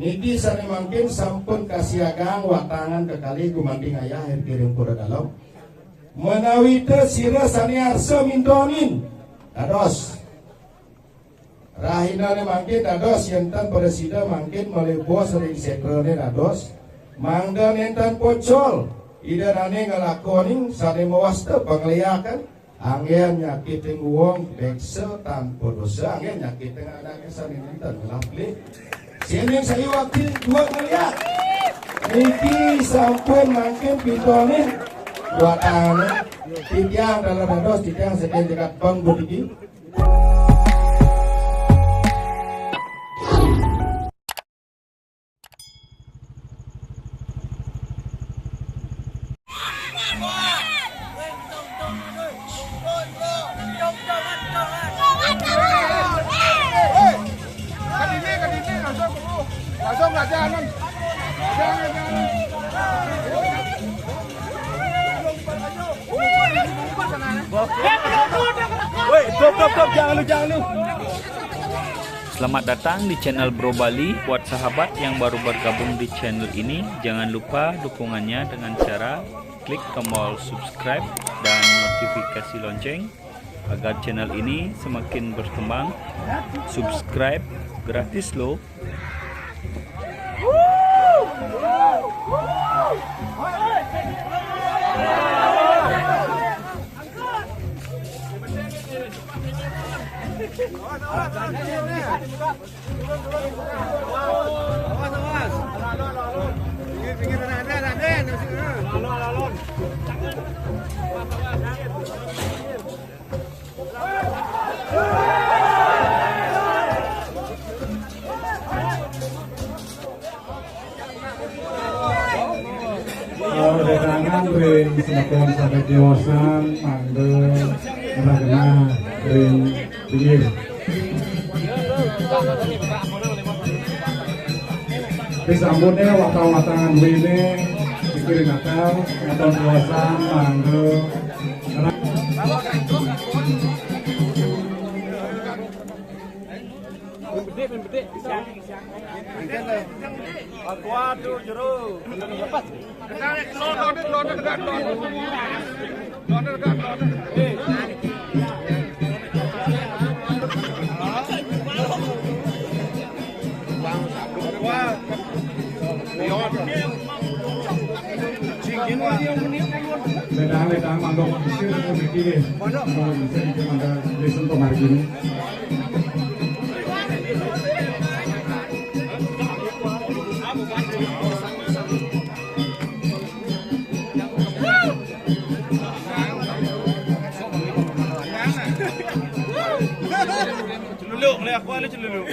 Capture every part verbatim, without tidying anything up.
Niki sané mangkin sampun kasiagang watangan kekalih gumanti ayah ring pura dalem. Ménawi té sira sané arsa mintonin, dados. Rahinané mangkin dados yén ten prasida mangkin malebos ring sétrané dados. Mangda nénten pocol, Ida dané nglakonin sané mawasta pangliakan. Anggén nyakitin wong béksa tanpa dosa, anggén nyakitin anaké sané nénten ngelah beli. Sining sayu wakti dua ngeliat. Niki sampun mangkin pintonin watangané. Titiang dalam dados, titiang saking jagat pang puniki. Woi, stop, stop, stop, jangan lu, jangan lu. Selamat datang di channel Bro Bali. Buat sahabat yang baru bergabung di channel ini, jangan lupa dukungannya dengan cara klik tombol subscribe dan notifikasi lonceng agar channel ini semakin berkembang. Subscribe gratis loh. Wedangan ring semeton sané tiosan mangda ngrereh ring pinggir. Disambuté watang-watangan duéné, pikirin akal, semeton tiosan mangda ngrereh. Ledang, ledang, mangga sir mriki nggih. Mangga sir niki mangga listen pemargin. Celuluk, oleh aku ada celuluk.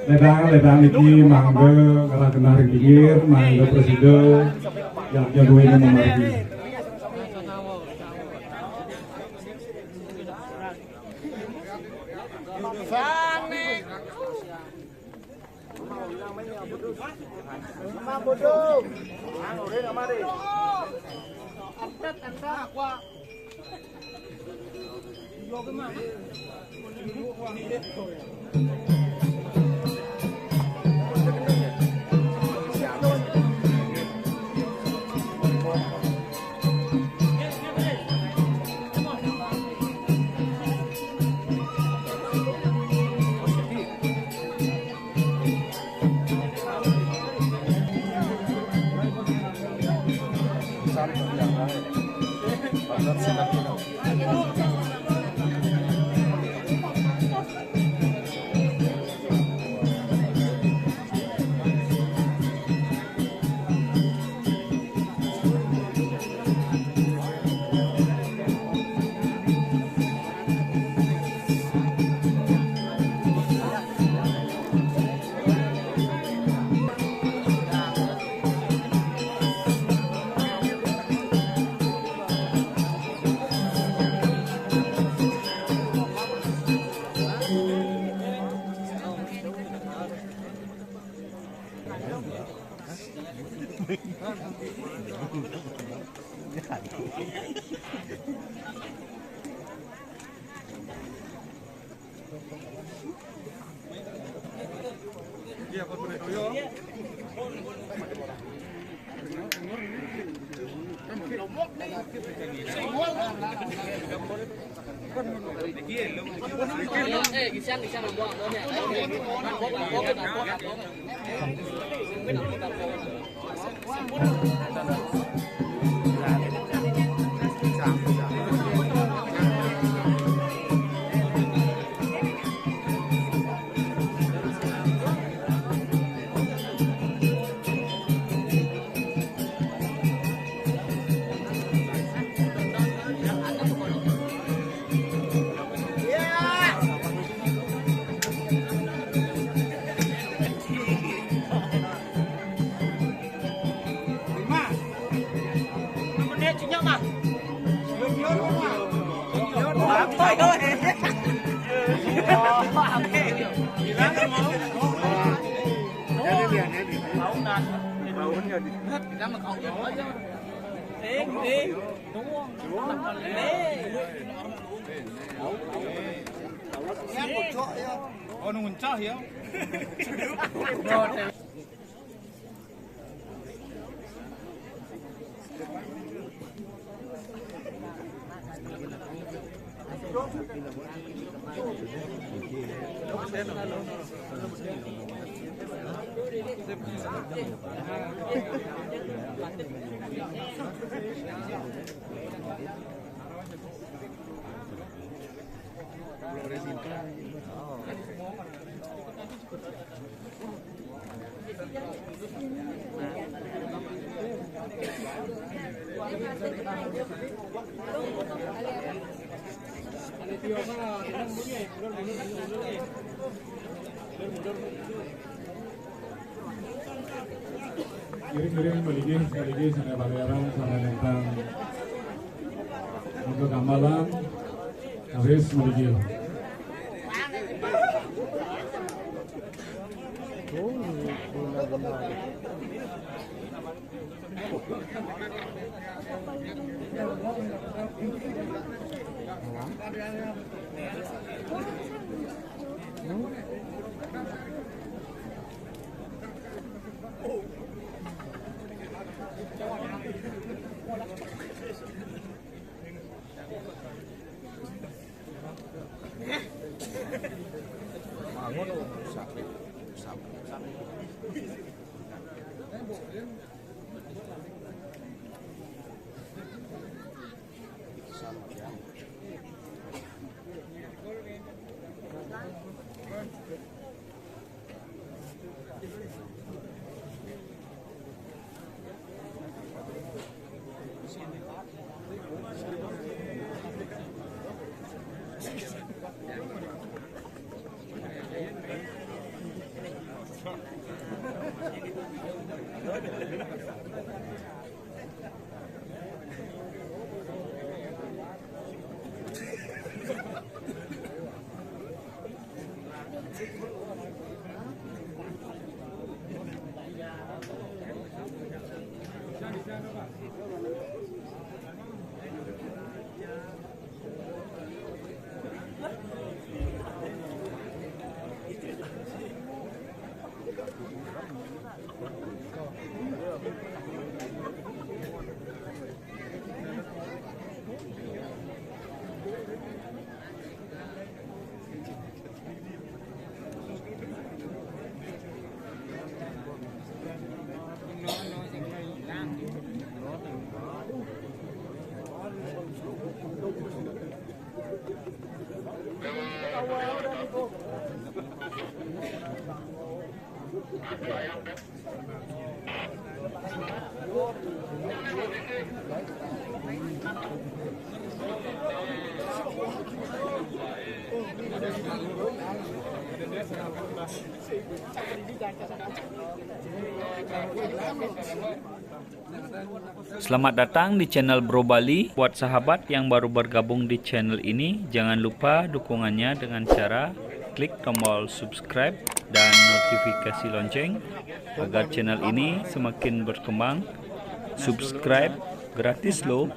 Ledang, ledang niki mangga ngrereh genah ring pinggir, mangga prasida yadnya duéné mamargi. Oh, nunggu cah ya. Kiring-kiring, balik, balik, sana balik, sana nentang. Untuk amalan, habis, balik. Selamat datang di channel Bro Bali. Buat sahabat yang baru bergabung di channel ini, jangan lupa dukungannya dengan cara klik tombol subscribe dan notifikasi lonceng agar channel ini semakin berkembang. Subscribe gratis loh.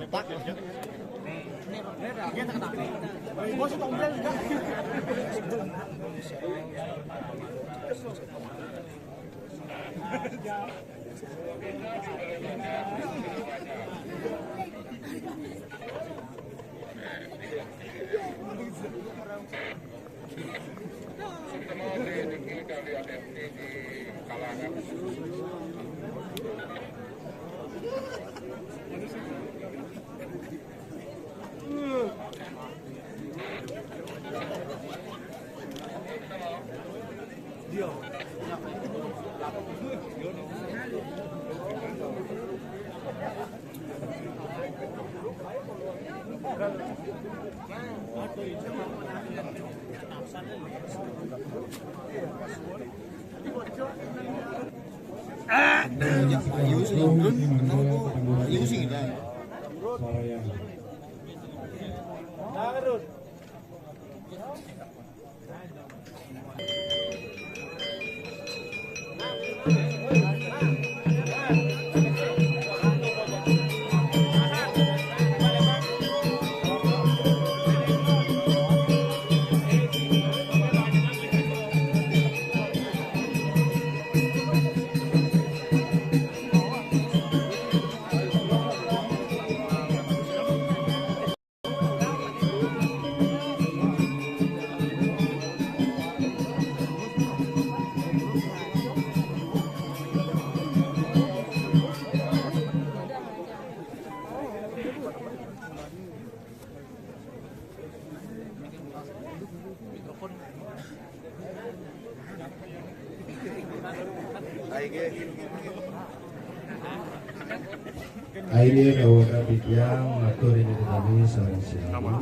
Aye, dawuh titiang matur ring Ida dané sareng sinami.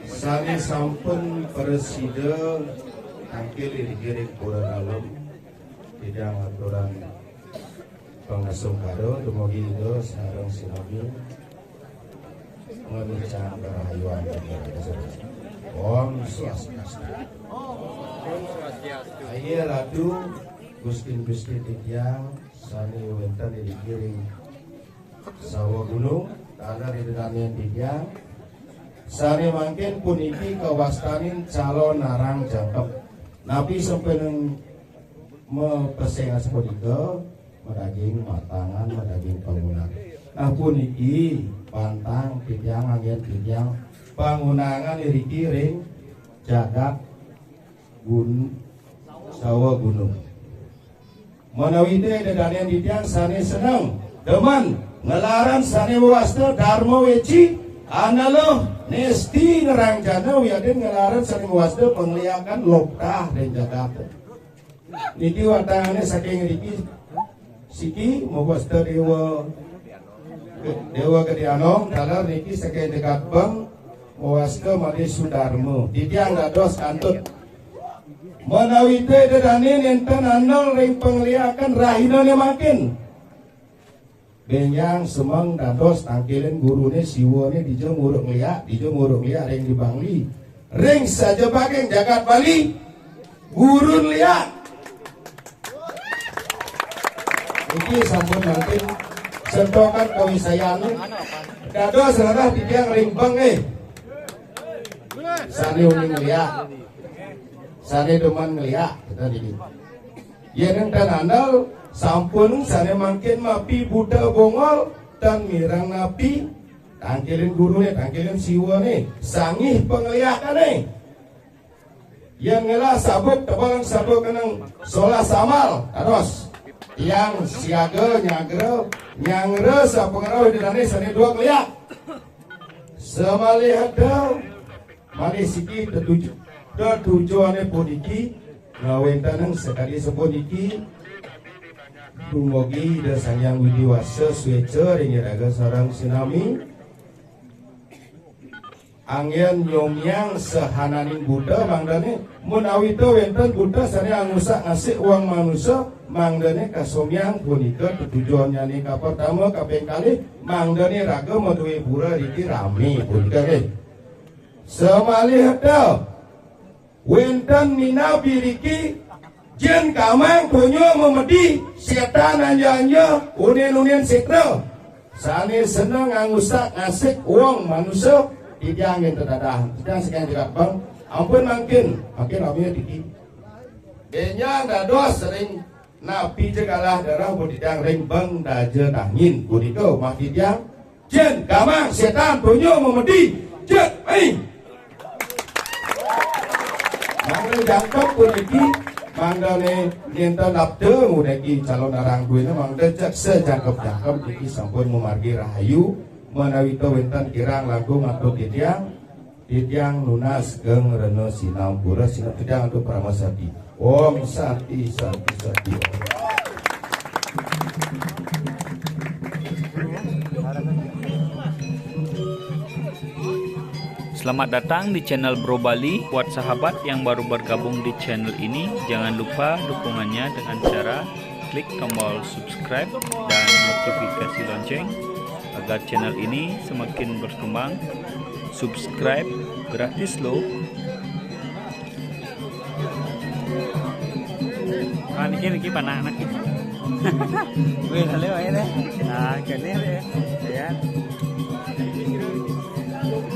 Sané sampun prasida tangkil ring Pura Dalem, titiang aturang pangasung karo dumugi Ida sareng sinami. Ngamicang karahayuan. Om Swastiastu. Aye Ratu, Gustin Gusti titiang sané wénten ring Sawa Gunung, taler ida dané titiang. Sané mangkin puniki kawastanin calon narang jangkep. Napi sampun mapeseng asapunika, madaging matangan, madaging pangunan. Nah, puniki pantang titiang anggén titiang pangunangan iriki ring jagat Gun-, Sawa Gunung. Menawi té ida dané titiang sané seneng, demen, nglarang sané mawasta Dharma Weci, Analuh, Nesti, Ngeranjana, wiadin nglarang sané mawasta pangliakan loktah ring jagat. Niki watangané saking ngriki, siki mawasta Déwa, Déwa Gedé Anom, taler niki saking Dekat Beng, mawasta Madé Sudarma. Titiang dados kantun. Menawi té ida dané nénten andel ring pangliakan rahinané mangkin. Bénjang semeng dados tangkilin guruné Siwané dija muruk liak, dija muruk liak ring di Bangli. Ring sajebaging jagat Bali, gurun liak. Niki sampun mangkin sentokan kawisayané. Dados rereh titiang ring Beng, eh. Sané uning liak. Sané demen ngeliak, kita niki. Yén ten andel, sampun sané mangkin mapi Buta Bongol, tan mireng napi, tangkilin guruné, tangkilin Siwané, sangih pangliakané. Yén ngelah sabuk tebeng, sabuk keneng, solah samal, dados. Tiang siaga, nyagra, nyangra, sapangrauh ida dané sané dua ngeliak. Samalih ada, malih siki tetuju-, tetujuané puniki, ngawéntenang sakadi sapuniki, dumugi Ida Sang Hyang Widhi Wasa suéca ring iraga sareng sinami. Anggén nyomiang sahananing buta mangdané, menawi ta wénten buta sané angusak-ngasik wong manusa, mangdané kasomiang punika tetujuannyané kapertama, kaping kalih, mangdané raga madué pura riki ramé punika nggih. Samalih ta, wénten minab iriki, jin kamang, donya memedi, sétan anja-anja, unin-unin sétra. Sané seneng angusak-ngasik wong manusa, titiang nggih tedadah. Titiang saking Jegat Beng, ampun mangkin, mangkin ramé tiki. Bénjang dados ring Napi ja galah darah buat titiang ring beng daja dangin. Punika umah titiang. Jin, gamang, setan, tunyu, memedi. Jin, ai. Mangda jangkep puniki, mangda ne nenten dapta nguneki calon arang duene, mangda cek sajangkep-jangkep niki sampun mamargi rahayu, menawi to wenten kirang langkung atur titiang, titiang nunas geng rena sinampura, sinep titiang antuk parama santi. Om Santi, Santi, Santi. Om. Selamat datang di channel Bro Bali. Buat sahabat yang baru bergabung di channel ini, jangan lupa dukungannya dengan cara klik tombol subscribe dan notifikasi lonceng agar channel ini semakin berkembang. Subscribe gratis loh. Ah, niki, niki panak, niki. Wih, lalu aja deh. Ah, kene deh. Ya.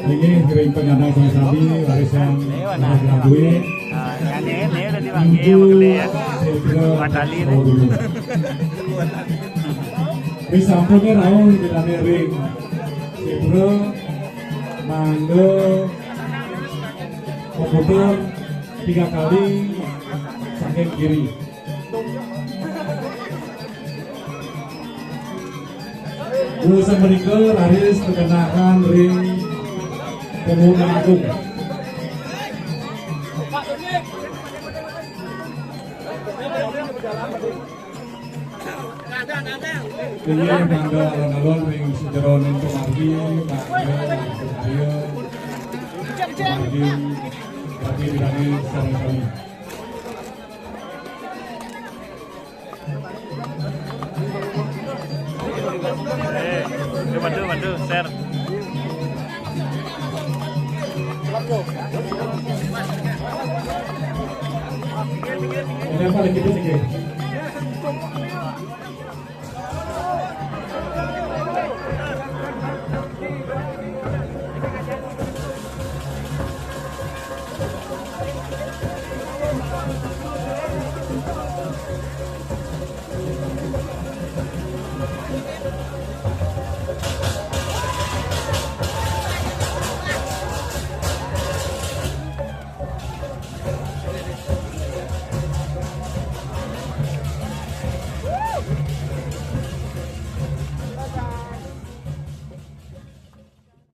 Ini ring penyandang sami-sami, warisan. Lewat, nah. Duit. Ah, yang ini, ini udah dipanggil, Unjuk, maksudnya ya. Sebelah. Empat kali deh. Wis sampun rauh bilane ring Sibra, mangga komputer tiga kali saking kiri. Urusan menika raris kekenakan ring Pemuna Agung. Inggih, mangga alon-alon ring sajeroning pamargi, mangga, mangga, pamargi, bagi bilane sami-sami. Eh, bantu, bantu, share. Ini apa lagi, Bu, niki?